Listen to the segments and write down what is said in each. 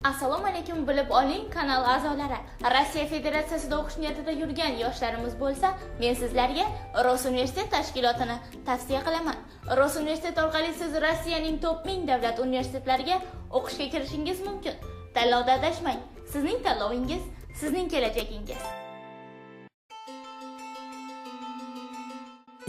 Assalomu alaykum, bilib oling kanal a'zolari. Rossiya Federatsiyasida o'qish niyatida yurgan yoshlarimiz bo'lsa, men sizlarga Rosuniversitet tashkilotini tavsiya qilaman. Rosuniversitet orqali siz Rossiyaning top 1000 davlat universitetlariga o'qishga kirishingiz mumkin. Tanlovda adashmang. Sizning tanlovingiz, sizning kelajagingiz.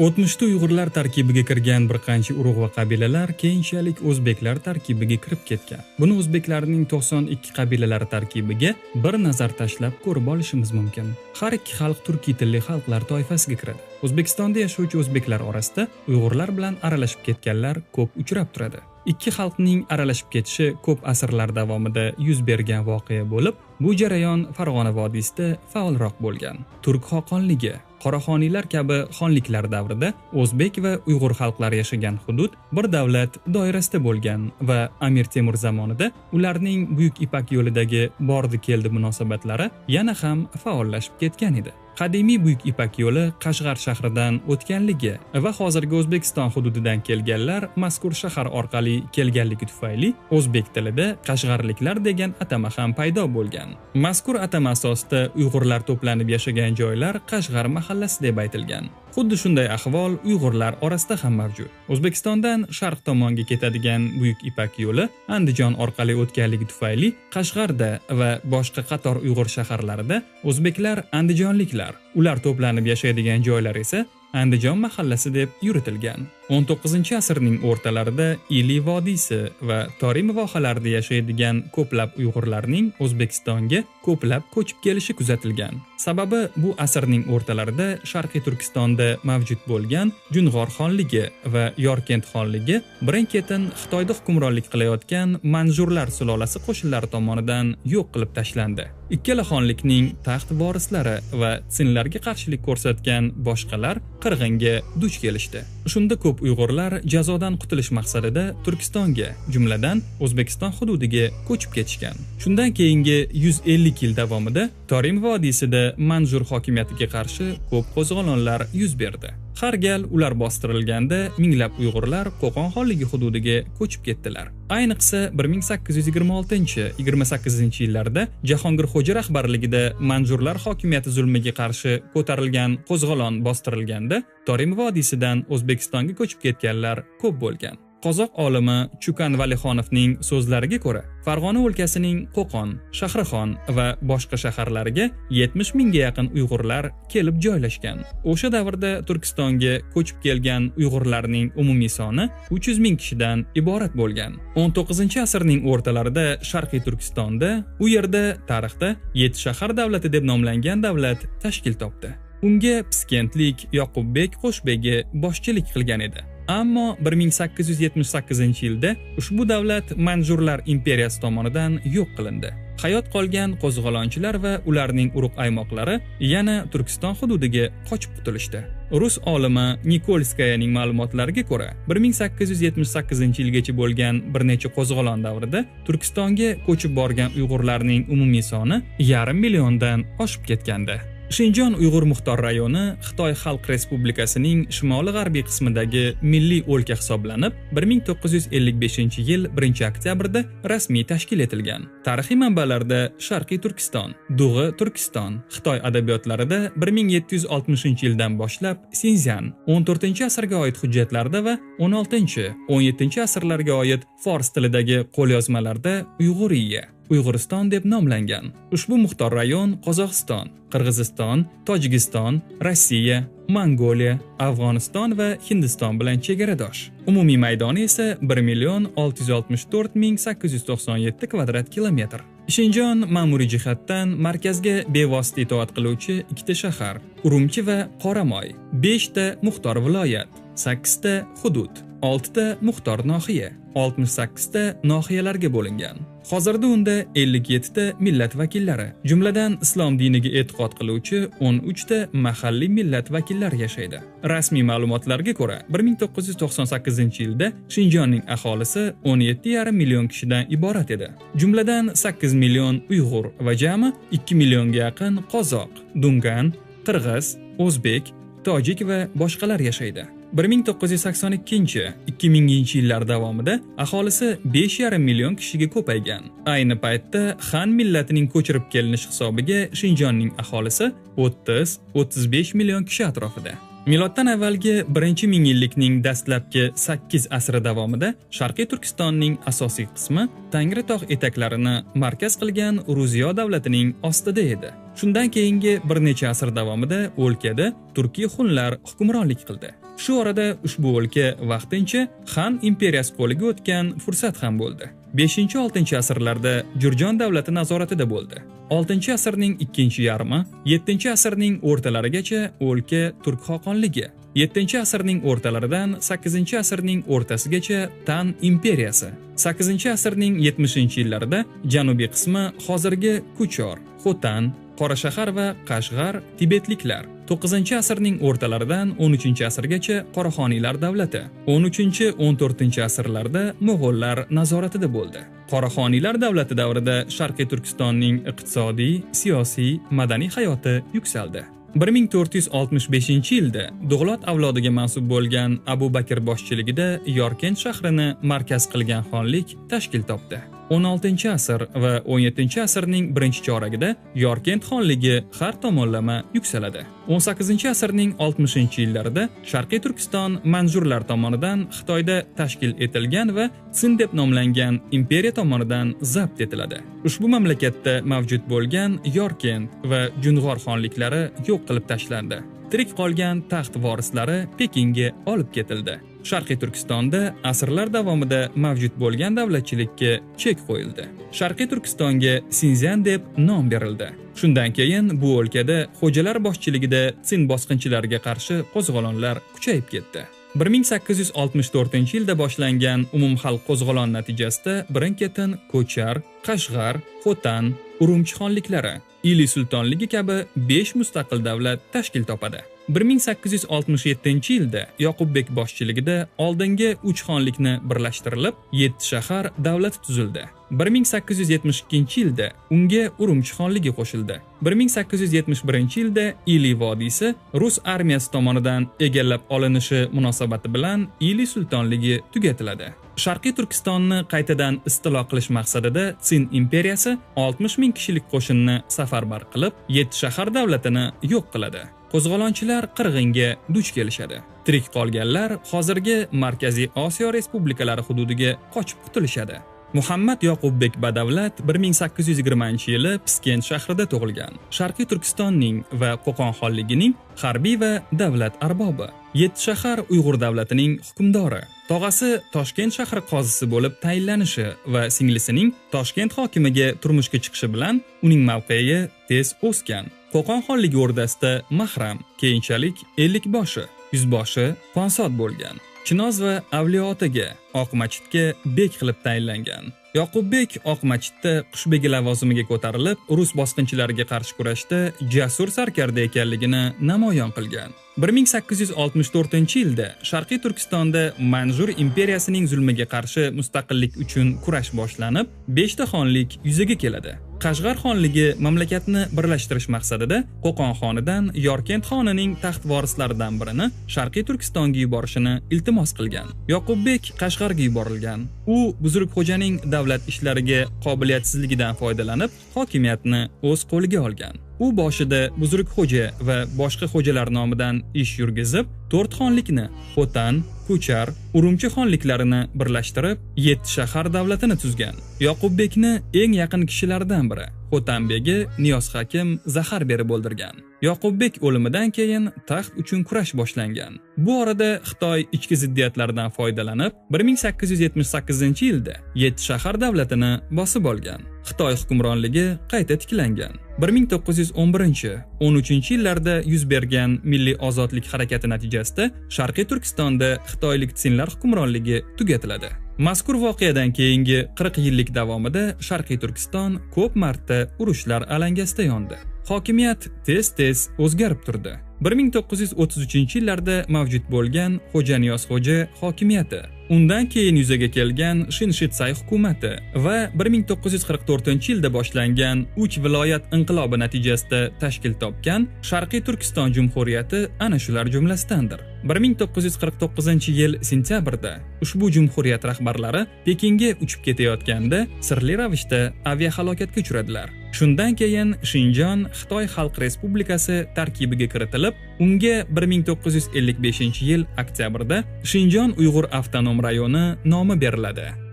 O'tmishda Uyg'urlar tarkibiga kirgan bir qancha urug' va qabilalar keyinchalik o'zbeklar tarkibiga kirib ketgan. Buni o'zbeklarning 92 qabilalari tarkibiga bir nazar tashlab ko'rib olishimiz mumkin. Har ikki xalq turkiy tilli xalqlar toifasiga kiradi. O'zbekistonda yashovchi o'zbeklar orasida Uyg'urlar bilan aralashib ketganlar ko'p uchrab turadi. Ikki xalqning aralashib ketishi ko'p asrlar davomida yuz bergan voqea bo'lib, bu jarayon Farg'ona vodiysida faolroq bo'lgan. Turk xoqonligi, Qoraxoniylar kabi xonliklar davrida o'zbek va uyg'ur xalqlari yashagan hudud bir davlat doirasida bo'lgan va Amir Temur zamonida ularning Buyuk Ipak yo'lidagi bordi-keldi munosabatlari yana ham faollashib ketgan edi. Qadimiy Buyuk Ipak yo'li Qashg'ar shahridan o'tganligi va hozirgi O'zbekiston hududidan kelganlar mazkur shahar orqali kelganligi tufayli o'zbek tilida qashg'arliklar degan atama ham paydo bo'lgan. Mazkur atama asosida uyg'urlar to'planib yashagan joylar Qashg'ar mahallasi deb aytilgan. Xuddi shunday ahvol uyg'urlar orasida ham mavjud. O'zbekistondan sharq tomonga ketadigan Buyuk Ipak yo'li Andijon orqali o'tganligi tufayli Qashg'arda va boshqa qator uyg'ur shaharlarida o'zbeklar andijonliklar, ular to'planib yashaydigan joylar esa Andijon mahallasi deb yuritilgan. 19-asrning o'rtalarida Ili vodiysi va Torim vohalarida yashaydigan ko'plab uyg'urlarning O'zbekistonga ko'plab ko'chib kelishi kuzatilgan. Sababi bu asrning o'rtalarida Sharqiy Turkistonda mavjud bo'lgan Jung'or xonligi va Yorkent xonligi birin-ketin Xitoyda hukmronlik qilayotgan Manjurlar sulolasi qo'shinlari tomonidan yo'q qilib tashlandi. Ikkala xonlikning taxt vorislari va Sinlarga qarshilik ko'rsatgan boshqalar qirg'inga duch kelishdi. Shunda ko'p uyg'urlar jazodan qutulish maqsadida Turkistonga, jumladan O'zbekiston hududiga ko'chib ketishgan. Shundan keyingi 150 yil davomida Torim vodiysida Manjur hokimiyatiga qarshi ko'p qo'zg'olonlar yuz berdi. Har gal ular bostirilganda minglab uyg'urlar Qo'qon xonligi hududiga ko'chib ketdilar. Ayniqsa 1826-28 yillarda Jahongir Xo'ja rahbarligida Manjurlar hokimiyati zulmiga qarshi ko'tarilgan qo'zg'olon bostirilganda Torim vodiysidan O'zbekistonga ko'chib ketganlar ko'p bo'lgan. Qozoq olimi Chukan Valixonovning so'zlariga ko'ra, Farg'ona o'lkasining Qo'qon, Shahrixon va boshqa shaharlariga 70 mingga yaqin uyg'urlar kelib joylashgan. O'sha davrda Turkistonga ko'chib kelgan uyg'urlarning umumiy soni 300 ming kishidan iborat bo'lgan. 19-asrning o'rtalarida Sharqiy Turkistonda, u yerda tarixda 7 shahar davlati deb nomlangan davlat tashkil topdi. Unga Piskentlik Yoqubbek Qo'shbegi boshchilik qilgan edi. Ammo 1878-yilda ushbu davlat Manjurlar imperiyasi tomonidan yo'q qilindi. Hayot qolgan qo'zg'olonchilar va ularning urug' aymoqlari yana Turkiston hududiga qochib qutulishdi. Rus olimi Nikolskayaning ma'lumotlariga ko'ra, 1878-yilgacha bo'lgan bir necha qo'zg'olon davrida Turkistonga ko'chib borgan uyg'urlarning umumiy soni 0,5 milliondan oshib ketgandi. Shinjon Uyg'ur muxtor rayoni Xitoy Xalq Respublikasining shimoli-g'arbiy qismidagi milliy o'lka hisoblanib, 1955-yil 1-oktyabrda rasmiy tashkil etilgan. Tarixiy manbalarda Sharqiy Turkiston, Dug'i Turkiston, Xitoy adabiyotlarida 1760-yildan boshlab Sinzyan, 14-asrga oid hujjatlarda va 16-17 asrlarga oid fors tilidagi qo'lyozmalarda Uyg'uriya, Uyg'uriston deb nomlangan. Ushbu muxtor rayon Qozog'iston, Qirg'iziston, Tojikiston, Rossiya, Mongoliya, Afg'oniston va Hindiston bilan chegaradosh. Umumiy maydoni esa 1 664 897 kvadrat kilometr. Shinjon ma'muriy jihatdan markazga bevosita itoat qiluvchi ikkita shahar, Urumchi va Qoramoy, 5 ta muxtor viloyat, 8 ta hudud, 6 ta muxtor nohiya, 68 ta nohiyalarga bo'lingan. Hozirda unda 57 ta millat vakillari, jumladan islom diniga e'tiqod qiluvchi 13 ta mahalliy millat vakillari yashaydi. Rasmiy ma'lumotlarga ko'ra, 1998-yilda Shinjonning aholisi 17,5 million kishidan iborat edi. Jumladan 8 million uyg'ur va jami 2 millionga yaqin qozoq, dungan, qirg'iz, o'zbek, tojik va boshqalar yashaydi. 1982-2000-yillar davomida aholisi 5,5 million kishiga ko'paygan. Ayni paytda Xan millatining ko'chirib kelinishi hisobiga Shinjonning aholisi 30-35 million kishi atrofida. Miloddan avvalgi 1-mingyillikning dastlabki 8 asri davomida Sharqiy Turkistonning asosiy qismi Tangri tog' etaklarini markaz qilgan Ruziyo davlatining ostida edi. Shundan keyingi bir necha asr davomida o'lkada turkiy xunlar hukmronlik qildi. Shu orada ushbu o'lka vaqtincha Xan imperiyasi qo'liga o'tgan fursat ham bo'ldi. 5-6 asrlarda Jurjon davlati nazoratida bo'ldi. 6-asrning ikkinchi yarmi, 7-asrning o'rtalarigacha o'lka Turk xoqonligi, 7-asrning o'rtalaridan 8-asrning o'rtasigacha Tan imperiyasi, 8-asrning 70-yillarida janubiy qismi hozirgi Kuchor, Xotan, Qorashahar va Qashg'ar tibetliklar, 9-asrning o'rtalaridan 13-asrgacha Qoraxoniylar davlati, 13-14 asrlarda Mo'g'ullar nazoratida bo'ldi. Qoraxoniylar davlati davrida Sharqiy Turkistonning iqtisodiy, siyosiy, madaniy hayoti yuksaldi. 1465-yilda Dug'lot avlodiga mansub bo'lgan Abu Bakr boshchiligida Yorkent shahrini markaz qilgan xonlik tashkil topdi. 16-asr va 17-asrning birinchi choragida Yorkent xonligi har tomonlama yuksaladi. 18-asrning 60-yillarida Sharqiy Turkiston manjurlar tomonidan Xitoyda tashkil etilgan va Tsin deb nomlangan imperiya tomonidan zabt etiladi. Ushbu mamlakatda mavjud bo'lgan Yorkent va Jung'or xonliklari yo'q qilib tashlandi. Tirik qolgan taxt vorislari Pekinga olib ketildi. Sharqiy Turkistonda asrlar davomida mavjud bo'lgan davlatchilikka chek qo'yildi. Sharqiy Turkistonga Sinzyan deb nom berildi. Shundan keyin bu o'lkada xo'jalar boshchiligida Tsin bosqinchilariga qarshi qo'zg'olonlar kuchayib ketdi. 1864-yilda boshlangan umumxalq qo'zg'olon natijasida birin-ketin Ko'char, Qashg'ar, Xotan, Urumchi xonliklari, Ili sultonligi kabi 5 mustaqil davlat tashkil topadi. 1867-yilda Yoqubbek boshchiligida oldingi 3 xonlikni birlashtirilib, 7 shahar davlati tuzildi. 1872-yilda unga Urumchi xonligi qo'shildi. 1871-yilda Ili vodiysi rus armiyasi tomonidan egallab olinishi munosabati bilan Ili sultonligi tugatiladi. Sharqiy Turkistonni qaytadan istilo qilish maqsadida Tsin imperiyasi 60 ming kishilik qo'shinni safarbar qilib, 7 shahar davlatini yo'q qiladi. Qo'zg'olonchilar qirg'inga duch kelishadi. Tirik qolganlar hozirgi Markaziy Osiyo respublikalari hududiga qochib qutulishadi. Muhammad Yoqubbek Badavlat 1820-yili Piskent shahrida tug'ilgan. Sharqiy Turkistonning va Qo'qon xonligining harbiy va davlat arbobi. 7 shahar Uyg'ur davlatining hukmdori. Tog'asi Toshkent shahri qozisi bo'lib tayinlanishi va singlisining Toshkent hokimiga turmushga chiqishi bilan uning mavqei tez o'sgan. Qo'qon xonligi o'rdasida mahram, keyinchalik ellikboshi, yuzboshi ponsod bo'lgan. Chinoz va Avliyootaga, Oqmachitga bek qilib tayinlangan. Yoqubbek Oqmachitda qushbegi lavozimiga ko'tarilib, rus bosqinchilariga qarshi kurashda jasur sarkarda ekanligini namoyon qilgan. 1864-yilda Sharqiy Turkistonda Manjur imperiyasining zulmiga qarshi mustaqillik uchun kurash boshlanib, 5 ta xonlik yuzaga keladi. Qashg'ar xonligi mamlakatni birlashtirish maqsadida Qo'qon xonidan Yorkent xonining taxt vorislaridan birini Sharqiy Turkistonga yuborishini iltimos qilgan. Yoqubbek Qashg'arga yuborilgan. U Buzrukxo'janing davlat ishlariga qobiliyatsizligidan foydalanib, hokimiyatni o'z qo'liga olgan. U boshida Buzrukxo'ja va boshqa xo'jalar nomidan ish yurgizib, 4 xonlikni Xotan, Ko'char, Urumchi xonliklarini birlashtirib, 7 shahar davlatini tuzgan. Yoqubbekni eng yaqin kishilaridan biri Xotanbegi Niyoz Hakim zahar berib o'ldirgan. Yoqubbek o'limidan keyin taxt uchun kurash boshlangan. Bu orada Xitoy ichki ziddiyatlardan foydalanib, 1878-yilda 7 shahar davlatini bosib olgan. Xitoy hukmronligi qayta tiklangan. 1911-13 yillarda yuz bergan milliy ozodlik harakati natijasida Sharqiy Turkistonda xitoylik Tsinlar hukmronligi tugatiladi. Mazkur voqeadan keyingi 40 yillik davomida Sharqiy Turkiston ko'p marta urushlar alangasida yondi. Hokimiyat tez-tez o'zgarib turdi. 1933-yillarda mavjud bo'lgan Xo'ja Niyoz Xo'ja hokimiyati, undan keyin yuzaga kelgan Shinshitsay hukumati va 1944-yilda boshlangan 3 viloyat inqilobi natijasida tashkil topgan Sharqiy Turkiston Jumhuriyati ana shular jumlasidandir. 1949-yil sentyabrda ushbu jumhuriyat rahbarlari Pekinga uchib ketayotganda sirli ravishda aviahalokatga uchradilar. Shundan keyin Shinjon Xitoy Xalq Respublikasi tarkibiga kiritilib, unga 1955-yil oktyabrda Shinjon Uyg'ur avtonom rayoni nomi beriladi.